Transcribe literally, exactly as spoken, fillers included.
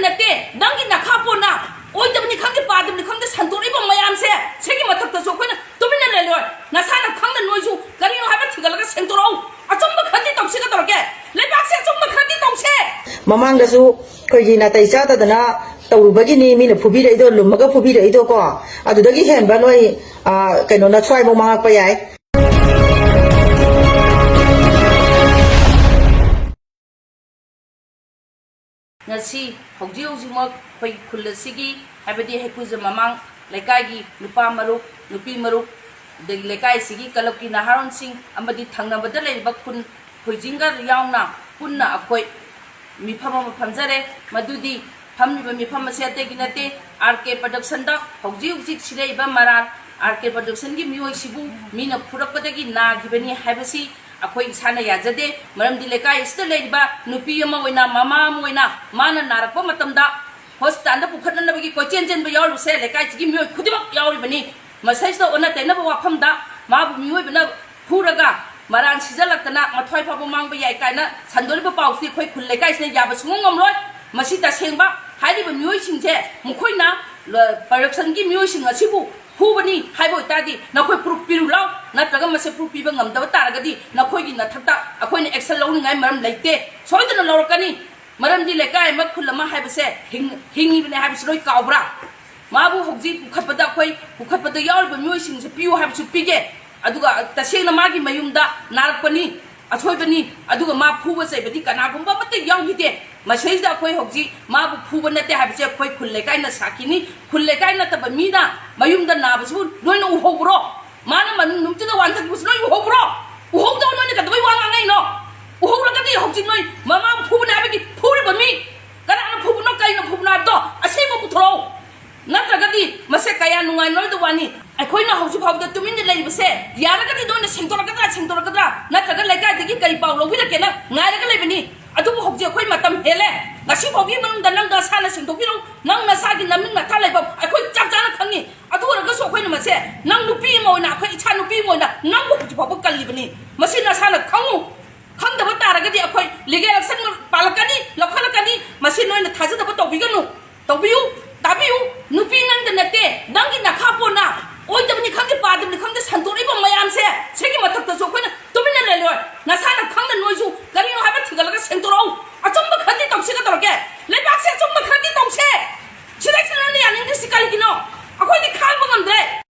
ꯅꯠꯇꯦ, ꯅꯪꯒꯤ ꯅꯈꯥ ꯄꯣꯟꯅ ꯑꯣꯏꯗꯕꯅꯤ ꯈꯪꯗꯦ, ꯄꯥꯗꯕꯅꯤ ꯈꯪꯗꯦ, ꯁꯟꯗꯣꯔꯛꯏꯕ ꯃꯌꯥꯝꯁꯦ, ꯁꯤꯒꯤ ꯃꯊꯛꯇꯁꯨ ꯑꯩꯈꯣꯏꯅ ꯇꯨꯃꯤꯟꯅ ꯂꯩꯔꯣꯏ꯫ ꯅꯁꯥꯅ ꯈꯪꯅ ꯅꯣꯏꯁꯨ ꯀꯔꯤꯅꯣ ꯍꯥꯏꯕ ꯊꯤꯒꯠꯂꯒ ꯁꯦꯡꯗꯣꯔꯛꯎ꯫ ꯑꯆꯨꯝꯕ ꯈꯔꯗꯤ ꯇꯧꯁꯤ ꯀꯩꯗꯧꯔꯒꯦ? ꯂꯩꯕꯥꯛꯁꯦ ꯑꯆꯨꯝꯕ ꯈꯔꯗꯤ ꯇꯧꯁꯦ꯫ ꯃꯃꯥꯡꯗꯁꯨ ꯑꯩꯈꯣꯏꯒꯤ ꯅꯥꯇꯩ ꯆꯥꯗꯗꯅ ꯇꯧꯔꯨꯕꯒꯤꯅꯤ ꯃꯤꯅ ꯐꯨꯕꯤꯔꯛꯏꯗꯣ, ꯂꯨꯝꯃꯒ ꯐꯨꯕꯤꯔꯛꯏꯗꯣ ꯀꯣ꯫ ꯑꯗꯨꯗꯒꯤ ꯍꯦꯟꯕ ꯅꯣꯏ, ꯑ, ꯀꯩꯅꯣꯅ ꯁ꯭ꯋꯥꯏꯐꯥꯎ ꯃꯥꯡꯉꯛꯄ ꯌꯥꯏ꯫ ꯉꯁꯤ ꯍꯧꯖꯤꯛ ꯍꯧꯖꯤꯛꯃꯛ ꯑꯩꯈꯣꯏ ꯈꯨꯜ ꯑꯁꯤꯒꯤ, ꯍꯥꯏꯕꯗꯤ ꯍꯩꯀ꯭ꯔꯨꯖ ꯃꯃꯥꯡ ꯂꯩꯀꯥꯏꯒꯤ ꯅꯨꯄꯥ ꯃꯔꯨꯞ, ꯅꯨꯄꯤ ꯃꯔꯨꯞ, ꯑꯗꯒꯤ ꯂꯩꯀꯥꯏ ꯑꯁꯤꯒꯤ ꯀ꯭ꯂꯕꯀꯤ ꯅꯍꯥꯔꯣꯟꯁꯤꯡ ꯑꯃꯗꯤ ꯊꯪꯅꯕꯗ ꯂꯩꯔꯤꯕ ꯈꯨꯟ ꯈꯣꯏꯖꯤꯡꯒ ꯌꯥꯎꯅ ꯄꯨꯟꯅ ꯑꯩꯈꯣꯏ ꯃꯤꯐꯝ ꯑꯃ ꯐꯝꯖꯔꯦ꯫ ꯃꯗꯨꯗꯤ ꯐꯝꯂꯤꯕ ꯃꯤꯐꯝ ꯑꯁꯤ ꯑꯇꯩꯒꯤ ꯅꯠꯇꯦ, ꯑꯥꯔ ꯀꯦ ꯄ꯭ꯔꯗꯛꯁꯟꯗ ꯍꯧꯖꯤꯛ ꯍꯧꯖꯤꯛ ꯁꯤꯔꯛꯏꯕ ꯃꯔꯥꯜ, ꯑꯥꯔ ꯀꯦ ꯄ꯭ꯔꯗꯛꯁꯟꯒꯤ ꯃꯤꯑꯣꯏꯁꯤꯕꯨ ꯃꯤꯅ ꯐꯨꯔꯛꯄꯗꯒꯤ ꯅꯥꯈꯤꯕꯅꯤ ꯍꯥꯏꯕꯁꯤ ꯑꯩꯈꯣꯏ ꯏꯁꯥꯅ ꯌꯥꯖꯗꯦ꯫ ꯃꯔꯝꯗꯤ ꯂꯩꯀꯥꯏ ꯑꯁꯤꯗ ꯂꯩꯔꯤꯕ ꯅꯨꯄꯤ ꯑꯃ ꯑꯣꯏꯅ, ꯃꯃꯥ ꯑꯃ ꯑꯣꯏꯅ, ꯃꯥꯅ ꯅꯥꯔꯛꯄ ꯃꯇꯝꯗ ꯍꯣꯁꯄꯤꯇꯥꯜꯗ ꯄꯨꯈꯠꯅꯅꯕꯒꯤ ꯀꯣꯏꯆꯦꯟ ꯆꯦꯟꯕ ꯌꯥꯎꯔꯤꯕꯁꯦ ꯂꯩꯀꯥꯏꯁꯤꯒꯤ ꯃꯤꯑꯣꯏ ꯈꯨꯗꯤꯡꯃꯛ ꯌꯥꯎꯔꯤꯕꯅꯤ꯫ ꯃꯁꯤꯗꯩꯁꯤꯗ ꯑꯣꯟꯅ ꯇꯩꯅꯕ ꯋꯥꯐꯝꯗ ꯃꯥꯕꯨ ꯃꯤꯑꯣꯏꯕꯅ ꯐꯨꯔꯒ ꯃꯔꯥꯟ ꯁꯤꯖꯜꯂꯛꯇꯅ ꯃꯊ꯭ꯋꯥꯏ ꯐꯥꯎꯕ ꯃꯥꯡꯕ ꯌꯥꯏ ꯀꯥꯏꯅ ꯁꯟꯗꯣꯔꯤꯕ ꯄꯥꯎꯁꯤ ꯑꯩꯈꯣꯏ ꯈꯨꯜ ꯂꯩꯀꯥꯏꯁꯤꯅ ꯌꯥꯕ ꯁꯨꯡꯉꯝ ꯉꯝꯂꯣꯏ꯫ ꯃꯁꯤ ꯇꯁꯦꯡꯕ ꯍꯥꯏꯔꯤꯕ ꯃꯤꯑꯣꯏꯁꯤꯡꯁꯦ ꯃꯈꯣꯏꯅ ꯂ-, ꯄ꯭ꯔꯗꯛꯁꯟꯒꯤ ꯃꯤꯑꯣꯏꯁꯤꯡ ꯑꯁꯤꯕꯨ ꯐꯨꯕꯅꯤ ꯍꯥꯏꯕ ꯑꯣꯏꯇꯥꯔꯗꯤ ꯅꯈꯣꯏ ꯄ꯭ꯔꯨꯐ ꯄꯤꯔꯨ ꯂꯥꯎ, ꯅꯠꯇ꯭ꯔꯒ ꯃꯁꯤ ꯄ꯭ꯔꯨꯐ ꯄꯤꯕ ꯉꯝꯗꯕ ꯇꯥꯔꯒꯗꯤ ꯅꯈꯣꯏꯒꯤ ꯅꯊꯛꯇ ꯑꯩꯈꯣꯏꯅ ꯑꯦꯛꯁꯟ ꯂꯧꯅꯤꯡꯉꯥꯏ ꯃꯔꯝ ꯂꯩꯇꯦ, ꯁꯣꯏꯗꯅ ꯂꯧꯔꯛꯀꯅꯤ꯫ ꯃꯔꯝꯗꯤ ꯂꯩꯀꯥꯏ ꯑꯃ, ꯈꯨꯜ ꯑꯃ ꯍꯥꯏꯕꯁꯦ ꯍꯤꯡ-, ꯍꯤꯡꯉꯤꯕꯅꯦ ꯍꯥꯏꯕꯁꯤ ꯂꯣꯏ ꯀꯥꯎꯕ꯭ꯔꯥ? ꯃꯥꯕꯨ ꯍꯧꯖꯤꯛ ꯄꯨꯈꯠꯄꯗ, ꯑꯩꯈꯣꯏ ꯄꯨꯈꯠꯄꯗ ꯌꯥꯎꯔꯤꯕ ꯃꯤꯑꯣꯏꯁꯤꯡꯁꯦ ꯄꯤꯌꯨ ꯍꯥꯏꯕꯁꯨ ꯄꯤꯒꯦ, ꯑꯗꯨꯒ ꯇꯁꯦꯡꯅ ꯃꯥꯒꯤ ꯃꯌꯨꯝꯗ ꯅꯥꯔꯛꯄꯅꯤ, ꯑꯁꯣꯏꯕꯅꯤ, ꯑꯗꯨꯒ ꯃꯥ ꯐꯨꯕ ꯆꯩꯕꯗꯤ ꯀꯅꯥꯒꯨꯝꯕ ꯑꯃꯠꯇ ꯌꯥꯎꯈꯤꯗꯦ꯫ ꯃꯁꯤꯗꯩꯁꯤꯗ ꯑꯩꯈꯣꯏ ꯍꯧꯖꯤꯛ ꯃꯥꯕꯨ ꯐꯨꯕ ꯅꯠꯇꯦ ꯍꯥꯏꯕꯁꯦ ꯑꯩꯈꯣꯏ ꯈꯨꯜ ꯂꯩꯀꯥꯏꯅ ꯁꯥꯈꯤꯅꯤ꯫ ꯈꯨꯜ ꯂꯩꯀꯥꯏ ꯅꯠꯇꯕ ꯃꯤꯅ ꯃꯌꯨꯝꯗ ꯅꯥꯕꯁꯤꯕꯨ ꯅꯣꯏꯅ ꯎꯍꯧꯕ꯭ꯔꯣ? ꯃꯥꯅ ꯃꯅꯨꯡ ꯅꯨꯡꯇꯤꯗ ꯋꯥꯟꯊꯈꯤꯕꯁꯤ ꯅꯣꯏ ꯎꯍꯧꯕ꯭ꯔꯣ? ꯎꯍꯧꯗꯕ ꯅꯣꯏꯅ ꯀꯩꯗꯧꯕꯩ ꯋꯥ ꯉꯥꯡꯉꯛꯏꯅꯣ? ꯎꯍꯧꯔꯒꯗꯤ ꯍꯧꯖꯤꯛ ꯅꯣꯏ ꯃꯃꯥ ꯐꯨꯕꯅꯦ ꯍꯥꯏꯕꯒꯤ ꯐꯨꯔꯤꯕ ꯃꯤ ꯀꯅꯥꯅ ꯐꯨꯕꯅꯣ, ꯀꯩꯅ ꯐꯨꯕꯅꯣ ꯍꯥꯏꯕꯗꯣ ꯑꯁꯦꯡꯕ ꯄꯨꯊꯣꯔꯛꯎ꯫ ꯅꯠꯇ꯭ꯔꯒꯗꯤ ꯃꯁꯦ ꯀꯌꯥ ꯅꯨꯡꯉꯥꯏꯅꯔꯣꯏꯗ ꯋꯥꯅꯤ꯫ ꯑꯩꯈꯣꯏꯅ ꯍꯧꯖꯤꯛ ꯐꯥꯎꯕꯗ ꯇꯨꯃꯤꯟꯅ ꯂꯩꯔꯤꯕꯁꯦ ꯌꯥꯔꯒꯗꯤ ꯅꯣꯏꯅ ꯁꯦꯡꯗꯣꯔꯛꯀꯗ꯭ꯔꯥ, ꯁꯦꯡꯗꯣꯔꯛꯀꯗ꯭ꯔꯥ? ꯅꯠꯇ꯭ꯔꯒ ꯂꯩꯀꯥꯏꯗꯒꯤ ꯀꯔꯤ ꯄꯥꯎ ꯂꯧꯕꯤꯔꯛꯀꯦꯅ ꯉꯥꯏꯔꯒ ꯂꯩꯕꯅꯤ꯫ ꯑꯗꯨꯕꯨ ꯍꯧꯖꯤꯛ ꯑꯩꯈꯣꯏ ꯃꯇꯝ ꯍꯦꯜꯂꯦ꯫ ꯉꯁꯤ ꯐꯥꯎꯒꯤ ꯃꯅꯨꯡꯗ ꯅꯪ ꯅꯁꯥꯅ ꯁꯦꯡꯗꯣꯛꯄꯤꯔꯛꯎ꯫ ꯅꯪ ꯅꯁꯥꯒꯤ ꯅꯃꯤꯡ ꯅꯊꯥ ꯂꯩꯐꯝ ꯑꯩꯈꯣꯏ ꯆꯞ ꯆꯥꯅ ꯈꯪꯉꯤ꯫ ꯑꯗꯨ ꯑꯣꯏꯔꯒꯁꯨ ꯑꯩꯈꯣꯏꯅ ꯃꯁꯦ, ꯅꯪ ꯅꯨꯄꯤ ꯑꯃ ꯑꯣꯏꯅ, ꯑꯩꯈꯣꯏ ꯏꯆꯥ ꯅꯨꯄꯤ ꯑꯃ ꯑꯣꯏꯅ ꯅꯪꯕꯨ ꯍꯧꯖꯤꯛ ꯐꯥꯎꯕ ꯀꯜꯂꯤꯕꯅꯤ꯫ ꯃꯁꯤ ꯅꯁꯥꯅ ꯈꯪꯉꯨ꯫ ꯈꯪꯗꯕ ꯇꯥꯔꯒꯗꯤ ꯑꯩꯈꯣꯏ ꯂꯤꯒꯦꯜ ꯑꯦꯛꯁꯟ ꯄꯥꯜꯂꯛꯀꯅꯤ, ꯂꯧꯈꯠꯂꯛꯀꯅꯤ꯫ ꯃꯁꯤ ꯅꯣꯏꯅ ꯊꯥꯖꯗꯕ ꯇꯧꯕꯤꯒꯅꯨ꯫ ꯇꯧꯕꯤꯌꯨ꯫ ꯇꯥꯕꯤꯌꯨ꯫ ꯅꯨꯄꯤ ꯅꯪꯗ ꯅꯠꯇꯦ, ꯅꯪꯒꯤ ꯅꯈꯥ ꯄꯣꯟꯅ ꯑꯣꯏꯗꯕꯅꯤ ꯈꯪꯗꯦ, ꯄꯥꯗꯕꯅꯤ ꯈꯪꯗꯦ, ꯁꯟꯗꯣꯔꯛꯏꯕ ꯃꯌꯥꯝ